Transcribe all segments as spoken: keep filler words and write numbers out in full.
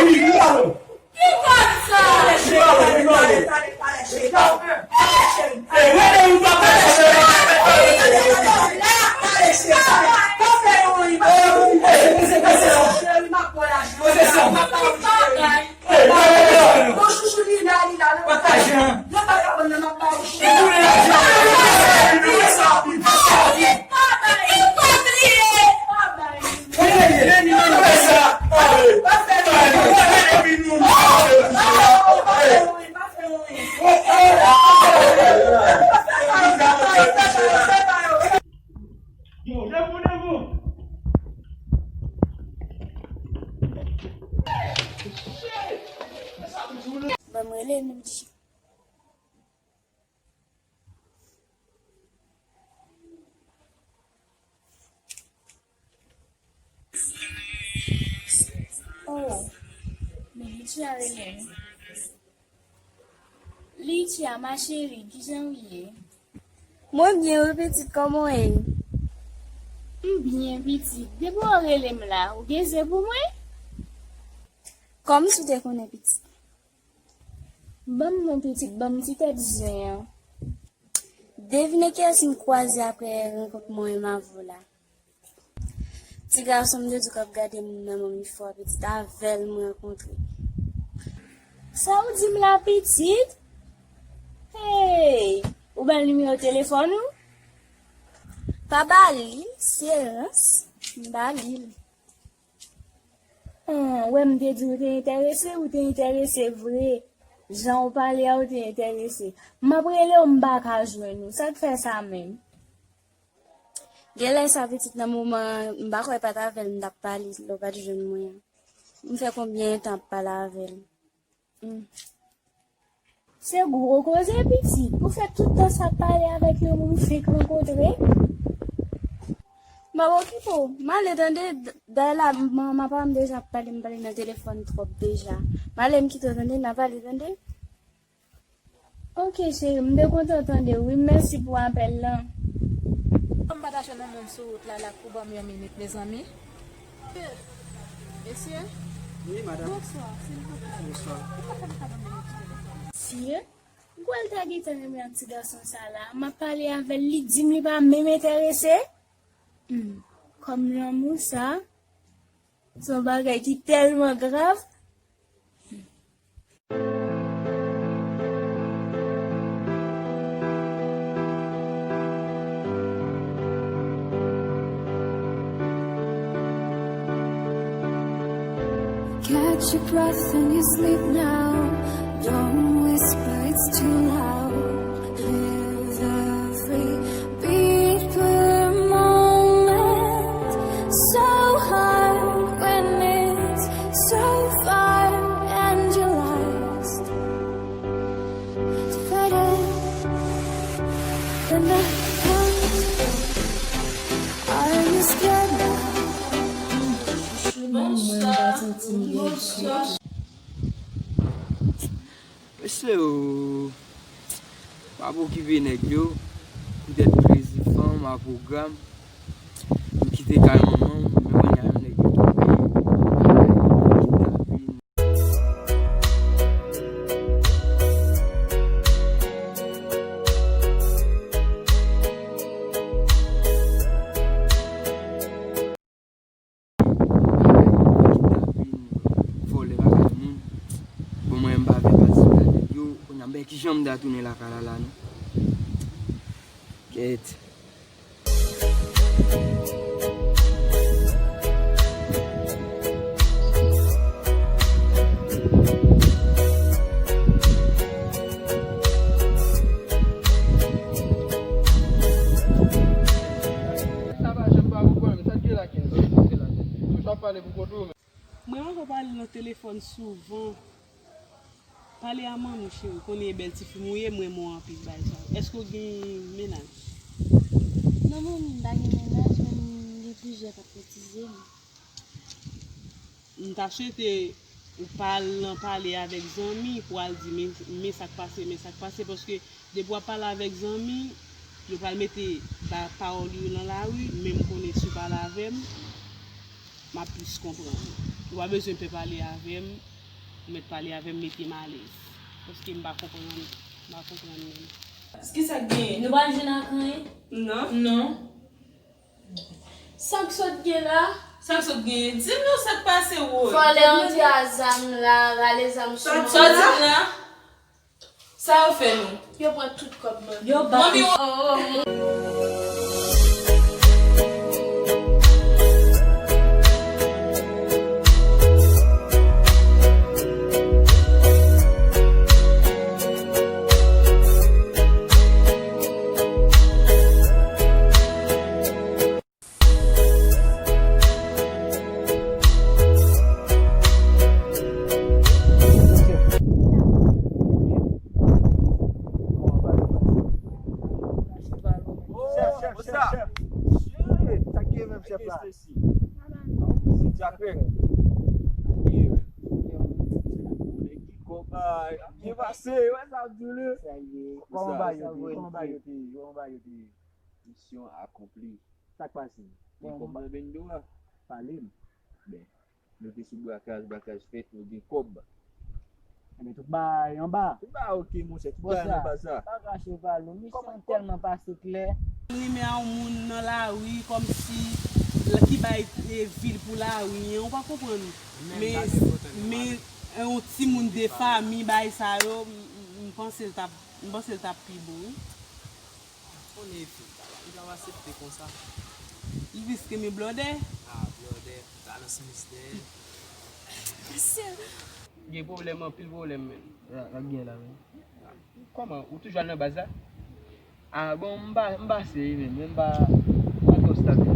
Ki kòb sa? Ki kòb sa? Ki kòb sa? Ki kòb sa? Ki kòb sa? Ban m rele nou di. Oh, men Litia rele m. Litia, ma chérie, kijan w ye? Mwen byen wi pitit, kòman w ye? M byen pitit, depi w rele m la, ou gen zen pou mwen? Kòmsi w te konnen pitit? Ban m non pitit, ban m ti tèt zen an. Devine kiyès m kwaze apre rankont mwen menm avè w la. Ti gason m te di w k ap gade m nan Manmi Fò a, pitit, avè l m rankontre. Sa w di m la pitit? Hey! Ou ba l nimewo telefòn ou? Pa ba li, se rans m ba li l. An, wè m te di w te enterese, ou te enterese vre. Jan w pale a, ou te enterese. M ap rele w, m pa ka jwenn ou. Sa k fè sa menm? Genlè sa pitit nan moman an, m pa kwè pa t avè l m t ap pale lè w pa t jwenn mwen an. M fè konbyen tan ap pale avè l? Hmm. Se gwo koze pitit. Ou fè tout tan sa ap pale avèk yon moun ou fenk rankontre? M ap okipe w. M ale tande, dayè la, manman pa m deja ap pale, m pale nan telefòn twòp deja. M ale m kite w tande, n a pale tande. Ok, cheri, m te kontan tande w, wi. Mèsi pou apèl lan. M pa ta jwenn yon moun sou wout la, la pou ban m yon minit, mezanmi. Mesye? Wi, madanm. Bonswa, silvouplè. Bonswa. Ou pa ka fè m sa ban m minit telefòn? Mesye, m kwè l ta gentan renmen ak ti gason sa la. M ap pale avè l, li di m li pa menm enterese. Hmm, kòm lanmou sa, se yon bagay ki tèlman grav. Catch your breath and you sleep now. Don't whisper, it's too loud. Live every beat per moment. So hard when it's so far and you're lost. It's better than the past. Are you scared now? Chouchou, mwen, mwen pa santi m byen ditou. Mesye, m ap okipe nèg yo, poutèt plezi fanm a pwogram. M kite kay manman m, men kounye a menm nèg yo tonbe, bagay, kidnapin. Kidnapin, vòlè bagay moun. Bon, mwen, m pa vle patisipe avèk yo. Kounye a, m pa wè kijan m ta tounen lakay la, la, non. Kèt. Sa pa janm pa pou pwoblèm, sa k gen la, Kenzo? Sa k gen la, Kenzo? Ou t ap pale pou kont ou, men. Mwen ankò pale nan telefòn souvan. Pale a manmi w, cheri, konnen e bèl tifi m ou ye, m renmen w anpil, bagay sa yo. Èske w gen mennaj? Non, manmi, m pa gen mennaj, men m gen plizyè k ap kotize m. M ta swete ou pa al nan pale avèk zanmi pou al di, men, men sa k pase, men sa k pase, paske depi w ap pale avèk zanmi, yo pral mete ba pawòl yo nan lari, men m konnen si w pale avè m, m ap plis konprann. Ou pa bezwen pè pale avè m, ou mèt pale avè m, mete m alèz. Paske m pa konprann, m pa konprann menm. Kisa k genyen? Nou pa jwenn ak anyen? Non. Non. Sa k sot gen la? Sa k sot genyen? Di m non sa k pase, Rose. Vòlè antre a zam la, rale zam sou moun la. Sa w di m la? Sa yo fè nou? Yo pran tout kòb mwen. Yo bat nou. Oh, oh, oh. Chèf, chèf, chèf, chèf. Sa k gen menm, chèf la? Kòman bagay yo te ye? Kòman bagay yo te ye? Kòman bagay yo te ye? Misyon akonpli. Sa k pase? Gen kòb nan bendo a? Pale m. Ben, nou te sou brakaj, brakaj fèt, nou gen kòb. Ebyen, tout bagay anba. Tout bagay oke, monchè, tout bagay nan baz la. Pa krache pale, misyon tèlman pase klè. M renmen a yon moun nan lari, kòmsi, ki bay, e, vil pou lari, en, ou pa konprann. Men, men, yon timoun de fanmi, bagay sa yo, m, m, m panse l t ap, m panse l t ap pi bon, wi. Konnen epi, li pa aksepte konsa. Li jis renmen blòdè. Ah, blòdè, talans mistè. Gen pwoblèm, anpil pwoblèm menm. Sa k gen la menm? Kòman? Ou toujou al nan baz la? Ah, bon, m pa, m pase wi menm, men m pa, m pa twò stabil.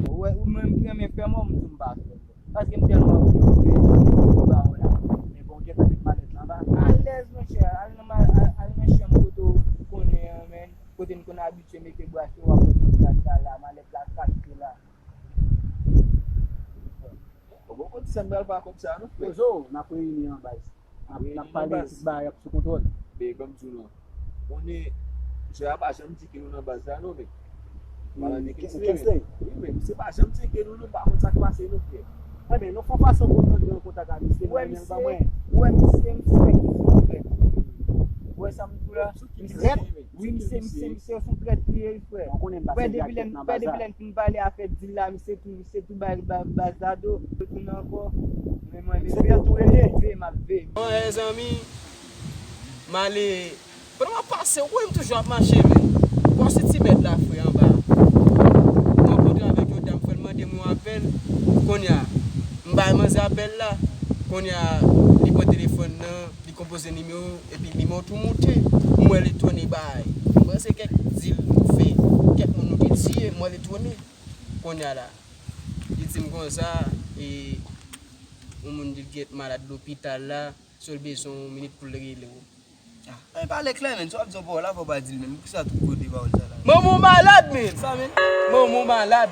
Ou wè, ou menm ki renmen fè mò, m di m pa fè. Paske m tèlman okipe, okipe ba w la. Men bon, gentan met malèt la anba. Alèz, monchè, al nan ma-, al, al nan chanm kote w konnen an, men. Kote n konn abitye mete bras yo, w ap wè tout baz la la, malèt la kache la. Bon, bon, bon, ti sè m pral fè ak kòb sa, non, frè? Poze w, n ap reyini an baz. N ap, n ap pale, tout bagay ap sou kontwòl. Ben, ban m di w non. Konnen, misye a pa janm tcheke nou nan baz la, non, men. Wi, men misye pa janm tcheke nou, nou pa konn sa k pase, non, frè. Ebyen, nou fè yon fason pou nou antre an kontak ak misye, nou renmen l ban mwen. Ou wè misye, misye, misye, misye, frè. Ou wè sa m di w la? Misye, wi, misye, misye, misye, se yon trèt li ye, frè. Frè, depi lè n, frè, depi lè n fin pale afè dil la, misye tou, misye tou bay ba-, baz la do. Yo tounen ankò. Men mwen, men se byen tou rete. Veye, m ap veye. Bon, e zanmi, m ale, pandan m ap pase, ou wè m toujou ap mache, men. Bon, se ti bèt la, frè, anba. M rankontre avèk yon dam, frè, l mande m yon apèl. Kounye a, m bay manzè apèl la. Kounye a, li pran telefòn nan. Li konpoze nimewo, epi nimewo tou moute. M wè li tounen bay. M panse kèk dil nou fè, kèk moun nou te tiye, m wè li tounen. Kounye a la, li di m konsa, e, yon moun di l gen malad lopital la, si l bezwen yon minit pou l rele w. Ah, men pale klè, men. Si w ap di yon pawòl la, fò w pa di l, men. Poukisa tout kote pawòl sa la? Manman w malad, men. Sa, men. Manman w malad.